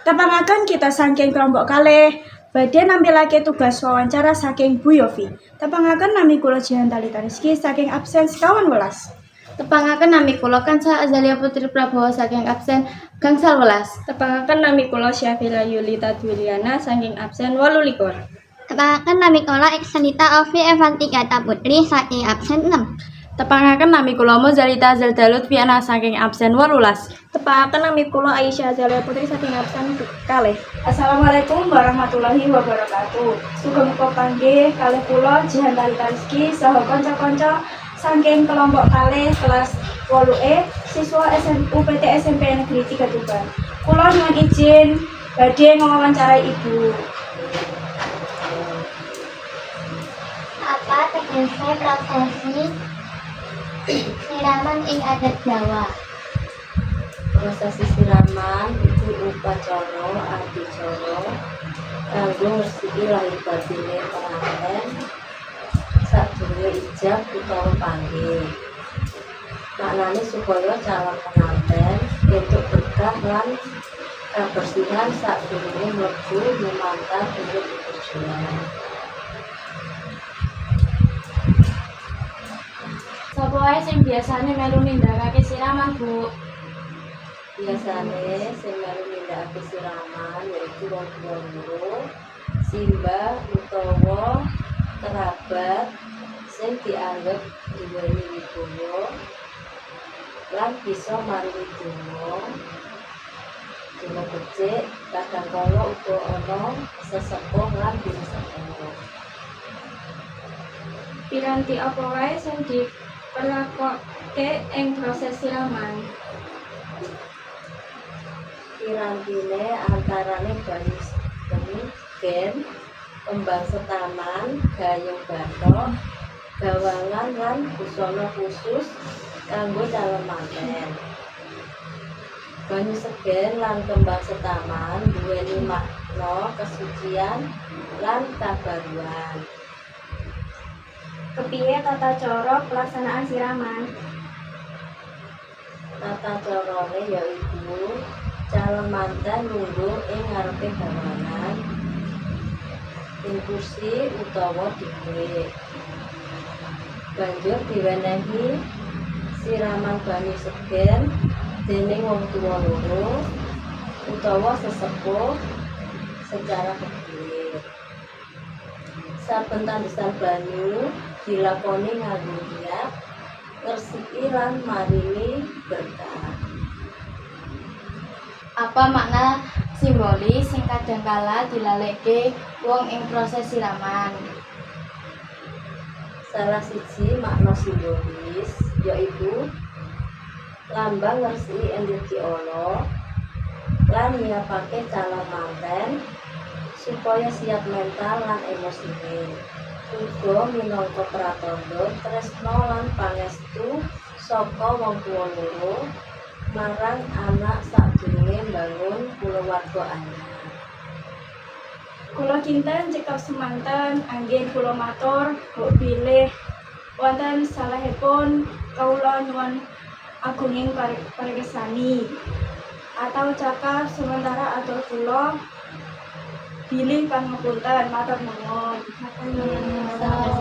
Tepangaken, kita saking kelompok kalih badhe nampilake tugas wawancara saking Bu Yofi. Tepangaken, nami kula Jihan Talita Rizky saking absen 25. Tepangaken, nami kula Kansa Azalia Putri Prabowo saking absen 15. Tepangaken, nami kula Syafira Yulita Dwiliana saking absen 28. Tepangaken, nami kula Iksanita Ovi Evantika Putri saking absen 6. Tepangaken, nami kula Mozalita Zelda Lutfiana saking absen 18. Tepangaken, nami kula Aisyah Azalia Putri saking absen 2. Assalamualaikum warahmatullahi wabarakatuh. Sugeng panggih kalih kula Jihan Talita Rizky saha kanca-kanca saking kelompok kalih kelas 8E siswa SM UPT SMP Negeri 3 Tuban. Kula nyuwun izin badhe ngawancarai Ibu. Apa tegese prosesi siraman ing adat Jawa? Prosesi siraman iku upacara adicara kanggo ngresiki lahir batine penganten sadurunge ijab utawa panggih. Maknane supaya calon penganten entuk berkah lan kabersihan sadurunge mlebu lumantar urip bebojoan. Sapa wae sing biasane melu nindakake siraman, Bu? Biasane sing melu nindakake siraman yaiku wong tuwa loro, simbah utawa kerabat sing dianggep duweni wibawa lan bisa maringi donga donga becik. Kadangkala uga ana sesepuh lan pinisepuh. Piranti apa wae sing diperlakokake ing proses siraman? Pirantine antarane banyu segen, kembang setaman, gayeng bathok, gawangan lan busana khusus kanggo calon manten. Banyu segen lan kembang setaman nduweni makna kesucian lan kabaruan. Kepiye tata cara pelaksanaan siraman? Tata carane yaiku calon manten lungguh ing ngarepe gawangan ing kursi utawa dhiklik. Banjur diwenehi siraman banyu segen dening wong tuwa loro utawa sesepuh secara bergilir. Saben tandesan banyu dilakoni nganggo niat ngresiki lan maringi berkah. Apa makna simbolis sing kadang kala dilalekke wong ing proses siraman? Salah siji makna simbolis yaiku lambang ngresiki energi ala lan nyiapake calon manten supaya siap mental lan emosine. Uga minangka pratandha tresna lan pangestu saka wong tuwa loro marang anak sadurunge mbangun kulawarga anyar. Kula kinten cekap semanten anggen kula matur, mbok bilih wonten salahipun kawula nyuwun agunging pariksani atau cakap sementara atur kula bilih pangapunten, matur nuwun. Matur.